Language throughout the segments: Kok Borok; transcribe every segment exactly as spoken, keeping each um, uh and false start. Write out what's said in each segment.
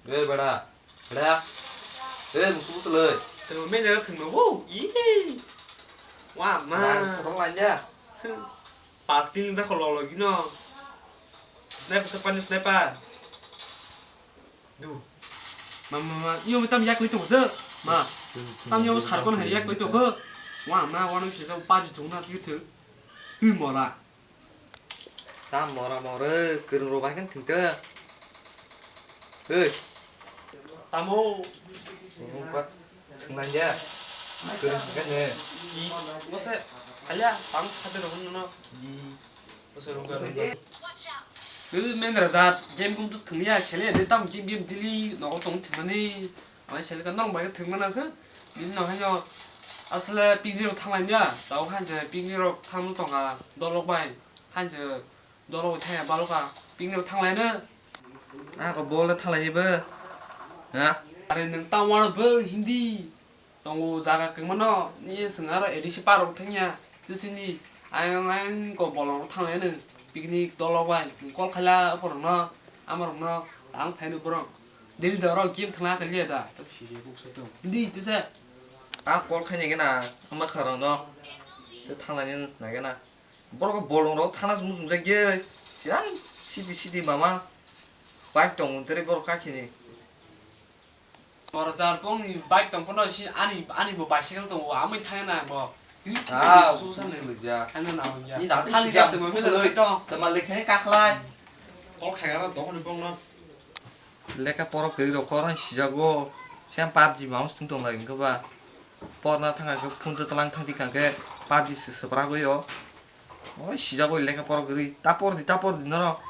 Oi, bada. Bada. Oi, musu musu loi. Tengok main jaga tengok, wow, ih. Wah, ma. Bada, sabang lanja. Pas king jaga lo lo gino. Sniper, sniper, sniper. Du. Ma, ma, ma, iyo tam yak lito se. Ma. Tam iyo sar kon hai yak lito ko. Wah, ma, wano sisa paji chungna tiyo. Hui mora. Ta mora mora, kwrwng rok bai khe thwngtwng. Oi. Tamo. Thwnglang ya. Kwrwng thwngkha ne. Bose, alia, tang khate rok no. Bose rok. Ui, men rajat, game kum tu thwngya, sele de tam game game dili, nogo tong thwngmani. Ang seleka norok bai khe thwngmana se. Bini no haino asle picnic rok thanglai ya. Tao haino picnic rok thangno tongkha dolok bai. Haino dolok bai thangya baloka picnic rok thanglai no. Ako bol thanglai bo. Ha? Are nwng tamo ano bo hindi. Tongo jaga kwmano ni swng aro A D C parok thangya. Tisini ayang ayang ko bolong thanglai no. Picnic dolok bai. Kol khala borokno, amorokno tang phaino borok. Delhi da oro game thangna kaliya da. Tak siri buk sai tong. Hindi tisa. Ta kol khaini gana, ama kharang no. Te thanglaini nagana. Borok bolong rok thana sumung sumjak ye. Sian sidi sidi mama. Bike tong untere borok kakhini. Moro jar pong ni bike tong pono si ani ani bo bicycle tongo amui thangna bo. Ah, susa ne. Thangna na ya. Ni da. Khali ga temo misa tong. Te malik khai kaklai. Kol khaigara dohoni bongno. Lekha poro kwrwi rok korang sijago. Siang PUBG mouse tong tong lai wngkha ba. Porna thangkha khe phone to tlang thangti kha khe PUBG se swprak oi o. Oi sijago lekha poro kwrwi. Ta por di, ta por di norok.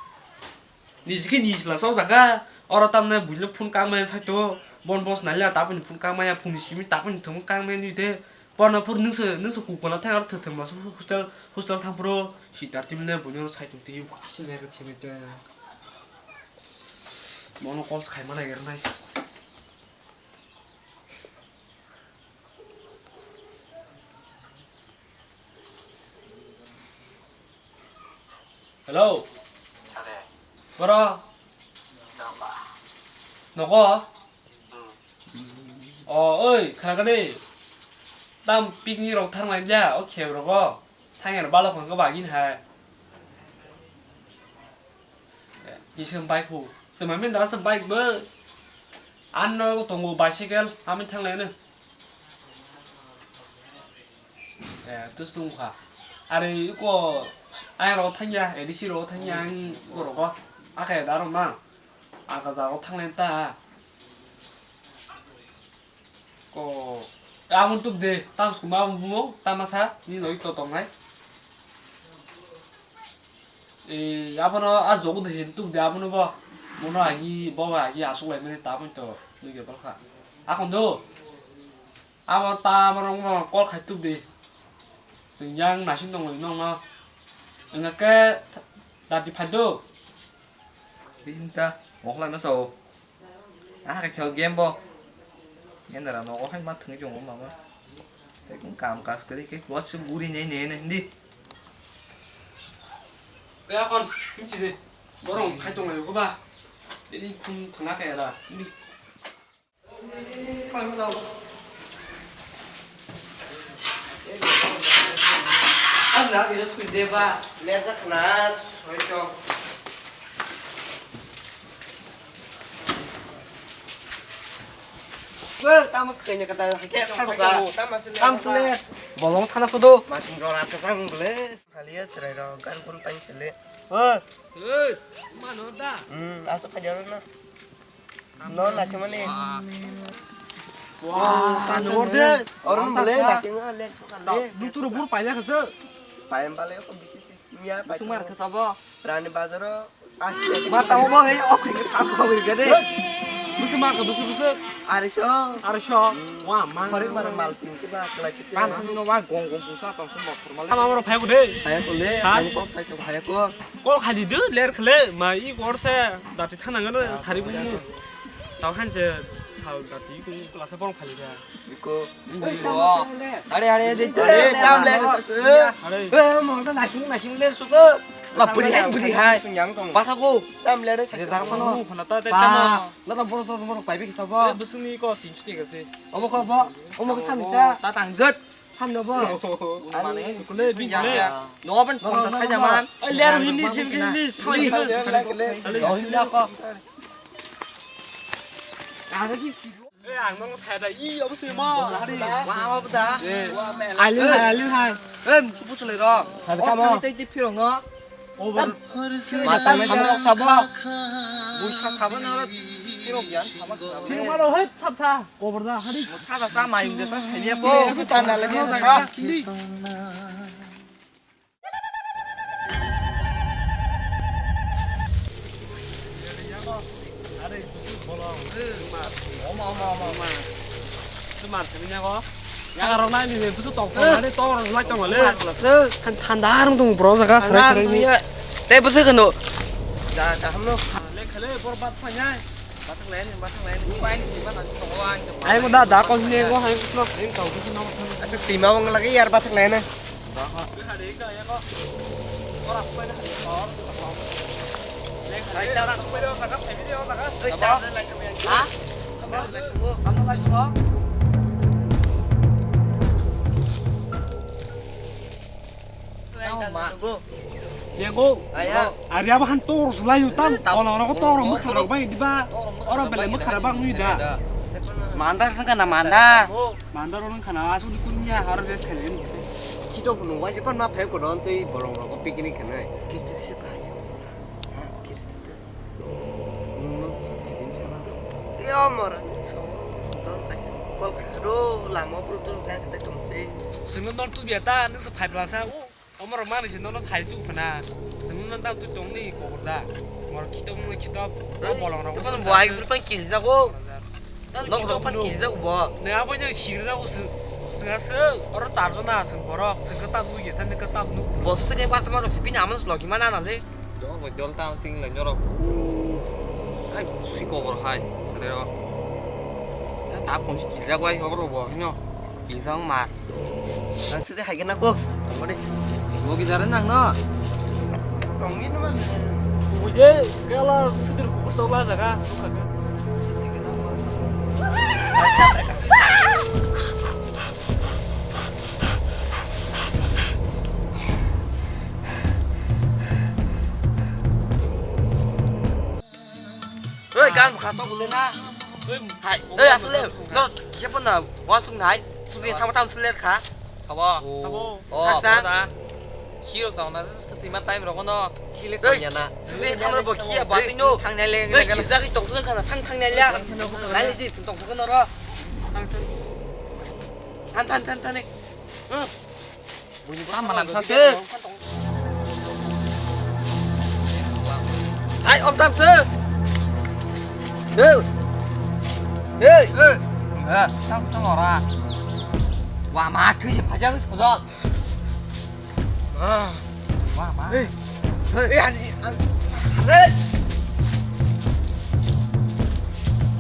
Nijikhe nijla sok jaka. Oro tamne buino phone kangmaya saito. Bon bos nalia taponi phone kangmaya phone simi taponi thwng kangmaya nui de. Porna por nungse nungse kukona thang aro thwthwng maso hostel hostel thang phro. Sitar timne buino saitung twi. Sini ke thimi te. Mono call khai mana ger nai. Hello. Sale. Boro. Damba. Nogo. Hmm. O, oi, khana kani. Tam picnic rok thang lai ja, o kheb rogo. Thang er balok phang ka bagin hai. Kisem bike hu. Tuma min dara se bike bo. Anno tongo bicycle, ami thang lai ne. Eh, tus tung kha. Are ko ai ro thang ya, A D C ro thang ya, ang ko ro ko. Ake daro ma. Aka ja ro thang lai ta. Ko, aboni tubde, tam sukuma aboni bumo, tamasa, ni loi to tongnai. E, abono a jogo de hin tubde abono bo. Mono agi, bo agi asuk lai mani tabon to, ni ge balkha. Akon do. Abo ta abo rong mo kol khai tubde. Sing yang nasin tong loi nong no. Engake dati phai do. Hinta, oklai ma sao. Aha khe khel game bo. Game dara nogo hai ma thwngwi tongo mama. Tei kung kam kas kwrwi khe watch guri nei nei nei hindi. Kaya kon, himchi de. Borong khai tong layo ba. Ini khum thwngna kaya da. Hindi. Ang na ina sui deba. Lesa khna soi chong. Bel, tamo se kanya kata, hake, tamo se le. Tamo se le. Bolong thana sodo. Masing jora ta sang bele. Haliya serai ro, gan pun pain sele. Hei. Hei, mano da. Hmm, aso kanya na. No, nasimani. Wah, tano orde. Orang bele nasinga le. Duturo bur paina khase. Paim bale ko bisi si. Miya paim. Sumar khasabo. Rani bazaro. Ma tamo bo hei ok ke tham ko bir gade. Busu mar ko busu busu. Arisho. Arisho. Wah, ma. Khori mar mal sing kiba kala kiti. Kan no wa gong gong busa tong sum bok formal. Tamo ro phai ko de. Phai ko le. Ha? Ang kok sai to phai ko. Kol khali de ler khle ma i gor se dati thana ngalo sari bu mu. Tao han je chal dati ku kla se bong khali da. Iko. Are are de. Are tam le. Are. Eh, mo ta nasing nasing le suko. Na bwrwi hai, bwrwi hai. Yang tong. Batha ko. Tam le re sa. Jang phano. Phano ta ta. Ba. Tamo. Na ta boro to boro pai bi sa bo. Bwswngni ko tin siti ka se. Obo ko bo. Omo ko tami sa. Ta tang jot. Samno bo. Mane. Kule bi kule. No ban phone ta sa jaman. Ai le ro hini thil hini. Thoi. Lo hini ko. Ada ki. Eh, ang nang saya da. I, obo se mo. Wa, wa, da. Alin hai, alin hai. Eh, musu pusu le ro. Ada ka mo? Tei tei phirong no. Over. Mata me hamrok sabo. Busa sabo na ro. Phirong yan sabo. Phirong ma ro hai sab sa. Over da hari. Sa da sa mai de sa sai ya po. Su tan na le mo sa ka. Thanda arung tung bro jaga serai serai. Tei bwswk hwno? Ai mo da da kok ni go hai no. Asa tima wng lagi yar bathang lai na. Yego. Ari abo han tor sulai utam. Kono kono tor mukha rok bai diba. Oro bele mukha rok bang nui da. Mandar sangka na mandar. Mandar orang kana asuk di kunya harus dia sekalian. Kito kuno wajib kan ma phai kono tei bolong rok picnic kene. Kito sih. Nwng no sa phaidi sa ba. Yo mor sao sudon kaisa kol kha ro lama bro tu kha kha tong se. Sungno nor tu biya ta nung sa phai bla sa o. Omor mani se nono sai tu khna. Sungno nang ta tu tong ni ko da. Mor khito mo khito. O bolong ro. Tong buai bri pan kin sa ko. Nok nok pan kin sa ko bo. Ne abo nya sir na ko se. Sung ase oro charjo na sung borok sung ka ta bu ye san ka ta bu. Bo se ne pas ma ro si pin aman logi mana na le. Dol, dol ta ting lai norok. Ai, si kobor hai, sare o. Ta, ta phone si kijak bai, hobor bo, hino. Kijak ma. Nang sidi hai kena ko. Tongmani. Bo kijare nang no. Tongni no ma. Buje, kala sidir kukur tola jaga. Oi, gan bwkha to bule na. Hai, oi, asle. No, kisa pon na, wa sung nai. Sung ni thang thang sle kha. Sabo. Sabo. Oh, haksa. Sirok tong na, sima time rok no. Khile koi ya na. Sini thang bo khia ba tino. Thang nai le. Oi, kisa ki tong thang khana, thang thang nai le. Nai le di tong thang no ro. Than, than, than, than. Hmm. Buini bwkha manam sa se. Hai, om tam se. Hey. Hey. Hey. Ha, tam se lora. Wa ma, thui se phajang se sodol. Ah. Wa ma. Hey. Hey, ani, ani. Hey!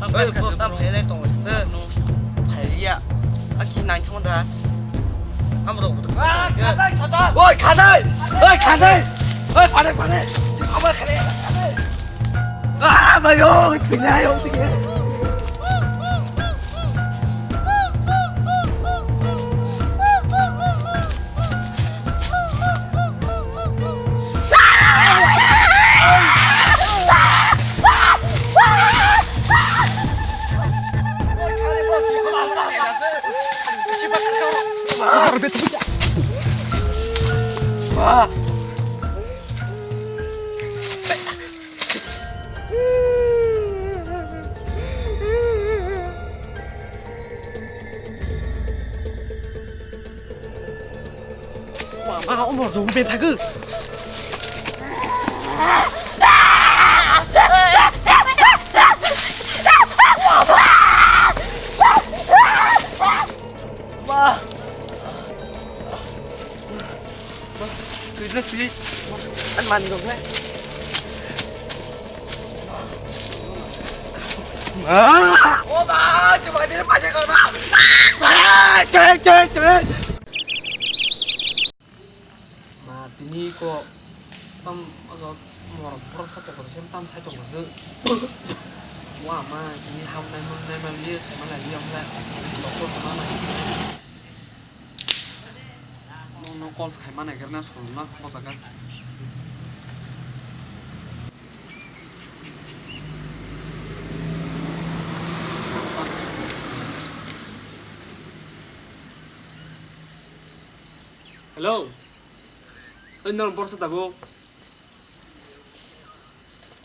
Hey, bo tam phailai tongo se. Phaiya. Aki nai thang da. Amro bo. Ah, khanai, khanai. Oi, khanai. Oi, khanai. Oi, phane, phane. Khamai khanai, khanai. Ah, bayo, khanai, oi, sige. Mama, omo dong be thago. Ma. Twi le twi. An man dong le. O ba, tu ba dire pa je ko na. Chal, chal, chal. Ma, tini ko. Tam o jot morok borok sa tongkha se tam sai tongkha se. Wa ma tini ham nai mun nai ma liye sai ma lai liye amla. Doktor sama nai. No no call khai ma nai gerna song na ko jaga. Hello. Oi, norok borok sa tabuk?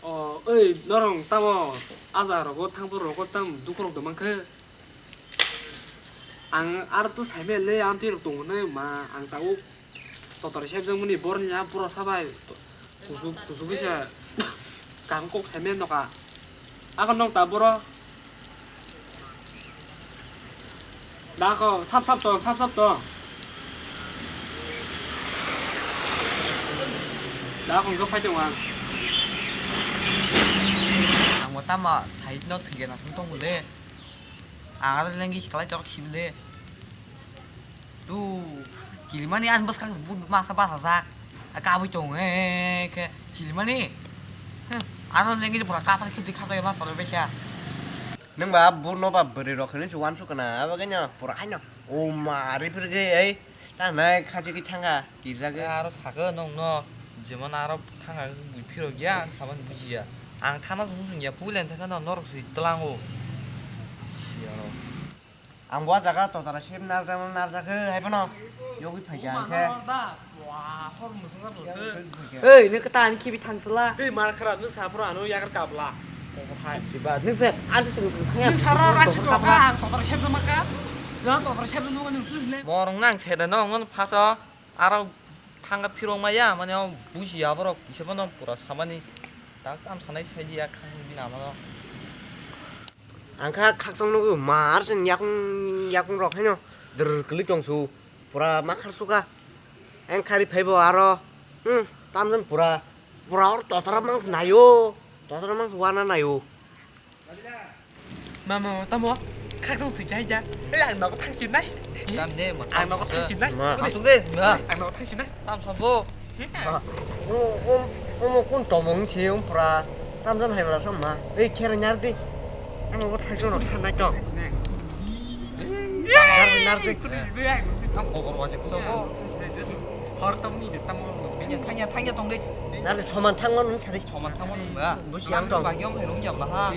O, oi, norok tamo aja rogo, thangphuru rogo tam dukurok dongmang khe? Ang aro to saimanya le, ang twi rok tongo nai ma, ang tabuk totor sebjakmani boroni a borok sabai. Kusu, kusu kisa kaham kok saimanya nokha. Ako nokta boro. Dako, sap sap tong, sap sap tong. Dako, hwnkhe phai tong ang. Ang bo tamo side no thwngya nang tong le. Ang aro lenggi kwlai tor khibi le. Tu, kilimani ani bwskang but masa bachajak. Kabui tong he khe kilimani. Huh, ano lengini pura kapar khibdi khaplai ma solo bekha. Nwng ba burno ba bwrwi rok hinwi se uansuk kana abo khe no pura haino. O ma ari phirgwi ei tanai khachi khe thanga kirjagwi. Aro sakhe nwng no jemon aro thanga bui phirok ya ang samani bujiya. Ang thana sung sung ya puilen thangkhe no norok se tlango. Siyaro. Ang bo ah jaga totara sep narjak narjak he hai phano yogwi phaikha hwnkhe. Ei, nung kwtal ani khibi thang sala. Ei, mar khara, nung sa phoro ano yagar kabla. Kok hai. Diba, nung se, ani sung sung khaya. Nung sara rachi kok kha, ang totara sep jama kha. Nung totara sep jama kha, nung tus le. Morong nang se da no, ngon phaso. Aro thangkha phirok maya, mane o buji aborok kisa bono pura samani tak tam sanai sai di ya khang bini amano. Ang kha khakchang nugwi mar chwng yakung yakung rok haino dwrwr kwlwi tong su pura ma khar su kha. Ang khari phaibo aro, hmm, tamjani pura pura or totra mang naio, totra mang wana naio. Mama, tamo khakchang thwi jai ja. Ei, ang nogo thang chinai. Tam de, ma. Ang nogo thang chinai. Ma. Asuk de, ma. Ang nogo thang chinai. Tam sabo. O, o, omo kun tomong se, um, pura. Tamjan hai bala sam ma. Ei, khere nyar di. Ang nogo thang chino thang nai to. Nyar di, nyar di. Tam kokor wajak so. Hor tam ni de tam. Thangya, thangya, thangya tong de. Nyar di soman thang mon sari. Soman thang mon ba. Busi ang tong. Bagi om hai rong jam lah ha.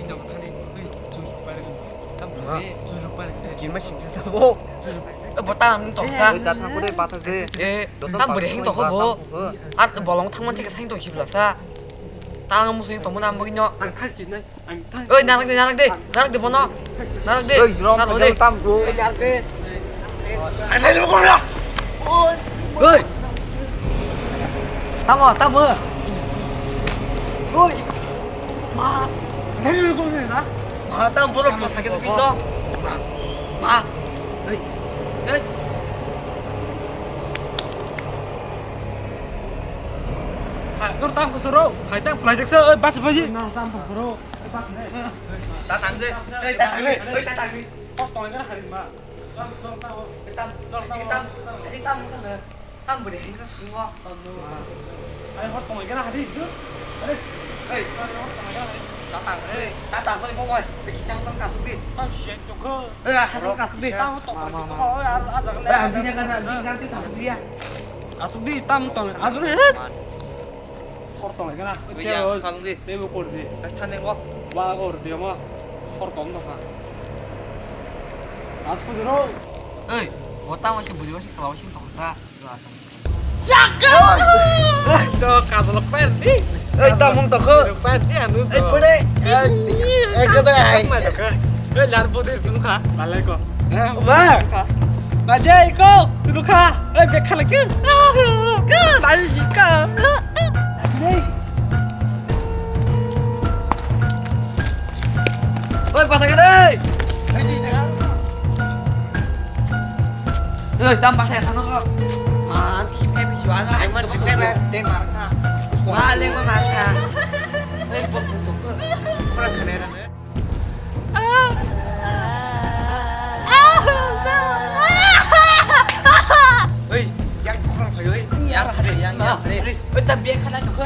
Kima singsa sabo. Bo ta ang tong sa. Oi, ta thang kore, ba thang de. Eh, tam bwrwi heng tong kho bo. Ar bolong thang man theke thang tong sibla sa. Ta ang musu tong mo nam bwino. Ang thang si nai. Oi, narak de, narak de, narak de bono. Narak de. Oi, rom narak de. Tam go. Oi, narak de. Ai, thai lo ko ya. Oi. Oi. Tamo, tamo. Oi. Ma. Thai lo ko na. Ma, tam bono ko sakit pin do. Ma. Ma. Oi. Oi. Hai, kor tam ko soro. Hai, tam plajek sa, oi, bas baji. Nang tam ko soro. Ta tang de. Ei, ta tang de. Ei, ta tang de. Kok tong kena hari ma. Tam, tam, tam. Tam, tam, tam. Tam beri hingga semua. Ayo, kok tong kena hari itu. Ayo. Ei. Ta tang de. Ta tang ko mo wai. Beki sang sang kasuk di. Tam siang joko. Eh, kasuk kasuk di. Tam tong kasuk ko. Ayo, ayo, ayo. Eh, ambil dia kan, ambil kan, kita ambil dia. Kasuk di, tam tong. Kasuk di. Khor tong lai kena. Oi ya, salung di. Tebo kor di. Tak thane go. Ba kor di ma. Khor tong tong kha. As ko diro. Ei, bota ma se buri ma se sala ma se tong sa. Jaga. To kajol per di. Ei, ta mung to kho. Per di anu. Ei, kore. Ei, kore ai. Ei, lar bo de tun kha. Balai ko. Ma. Bajai ko, tunu kha. Oi, bek khala ke. Ka, bai ka. Oi, pata ka dei. Oi, tam pata ya sana ko. Ma, ki pe bi jual. Ai, mar ki pe bi. Te mar kha. Ma, le ma mar kha. Oi, pok pok to ko. Khora khane ra. Oi, yang khorang phaio, oi. Yang sare, yang, yang sare. Oi, ta bag khana nukho.